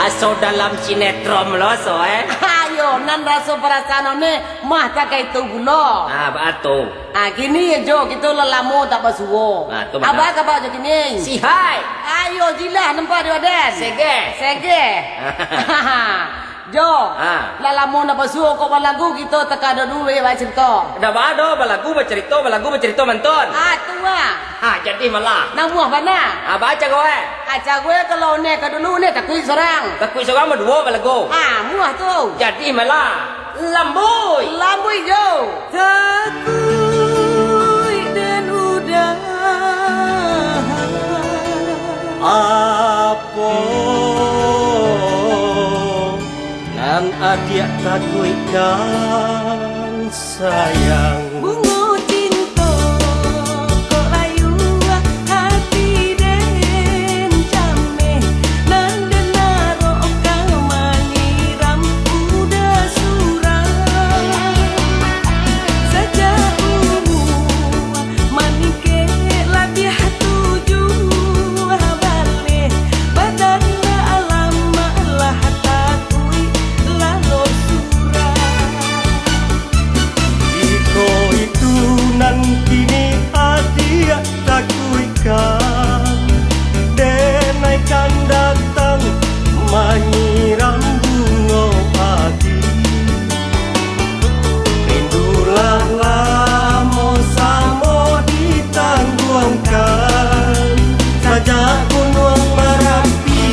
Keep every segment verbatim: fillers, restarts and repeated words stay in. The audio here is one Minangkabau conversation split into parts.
Aso dalam sinetron lo, aso, eh. Ayo, nan raso parasaan one, mah takah itu pulo. Ah, baa tu? Ah, kini yo, Jo, kito lah lamo tak basuo. Ah, tu mano? Aba kaba Jo kini? Sihai. Ayo, jilah nampak di badan. Segeh. Segeh. Jo, ah, lah lamo nak basuo kok balagu, kito takah ado duo bacarito. Dah baa doh, balagu bacarito, balagu bacarito mantun. Ah, tu ah. Ha, jadi malah. Namuah bana. Ah, baa caro e? Ah, caro e kalau one ka dulu, one takuik surang. Takuik surang baduo balagu. Ah, muah tu. Jadi malah. Lamboi. Lamboi, Jo. Takuik den udah. Apo nan adiak takuikkan, sayang? Bungo cinto kok layua, hati den cameh, nan den arok ka manyiram udah surang. Sajak umua maningkek labiah tujuah baleh, badan alam lah takuik lalo surang. Iko itu nan kini adiak takuikkan, denai kan datang manyiram bungo ati. Rindu lah lamo samo ditangguangkan, sajak Gunuang Marapi,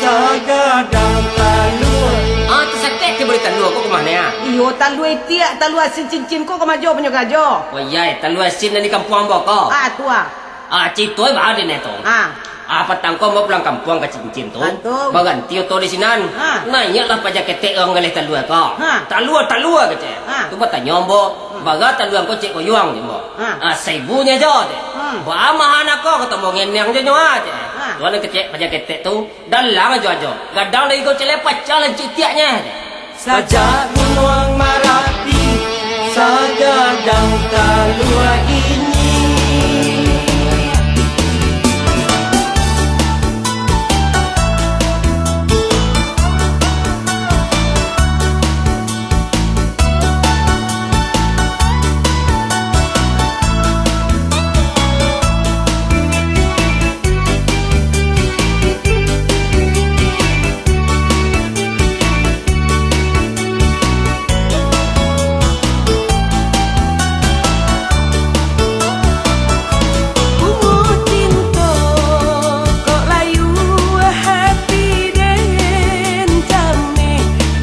sagadang talua. Ah, tasakik tibo di talua ko, ka mano, ah? Iyo, talua itiak, talua asin cincin ko, ka ma Jo punyo karajo? Oh, iyai, talua asin nan di kampuang ambo ko. Ah, tu ah. Ah, carito e baa den e tu. Ah. Ah, patang ko ambo pulang kampuang ka Cincin tu. Ah, tu. Baranti oto di sinan. Ah. Naiaklah paja ketek urang galeh talua ko. Ah. "Talua, talua," kecek. Ah. Tu batanyo ambo, "Bara talua ko, Cek Koyuang?" kecek ambo. Ah. "Ah, saibunyo jo," kecek. Hmm. "Baa mahanyo ko?" kato ambo. "Ngeneng jo nyo ah," kecek. Ah. Tu nan kecek paja ketek tu. Dalang ajo-ajo, gadang dari iko celek pacah lancik tiaknyo. Sajak Gunuang Marapi, sagadang talua ini.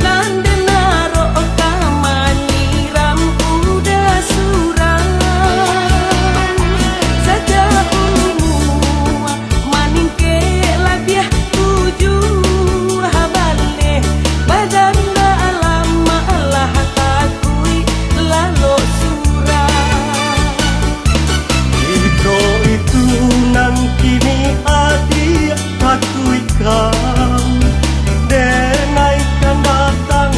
Nan den arok ka manyiram udah surang. Sajak umua maningkek labiah tujuah baleh, badan alam lah takuik lalok surang. Iko itu nan kini adiak takuikkan, denai kan datang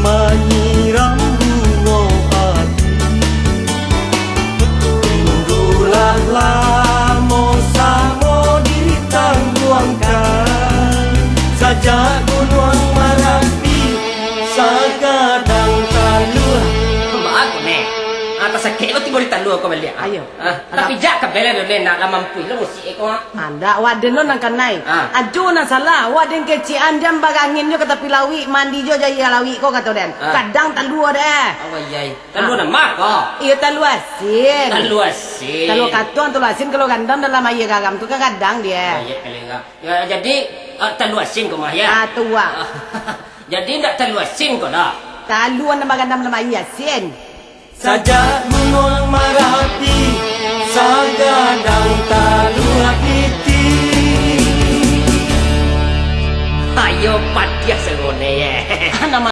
manyiram bungo ati. Rindu lah lamo samo ditangguangkan, sajak Gunuang Marapi, sagadang talua. Baa ko, Nek? Ah, tasakik lo tibo di talua ko baliak. Ayo. Ah, tapi jak ka bela dulu, nak lah mampu lo musik ko, ah. Andak, waden lo nan kanai. Ah. Ajo nan salah, waden kecian jam baranginnyo ka tapi lauik, mandi jo jaia lauik ko, kato den. Ah. Kadang talua deh. Oh, iyai. Talua nan ma ko? Iyo, talua asin. Talua asin. Talua katuang, talua asin, kalau randam dalam aia garam tu kan kadang dia. Oh, iya, kalau garam. Ya, jadi, ah, talua asin ko mah, ya? Ah, tu, ah. Jadi, ndak talua asin ko dah? Talua nan barandam dalam aia asin. Sajak Gunuang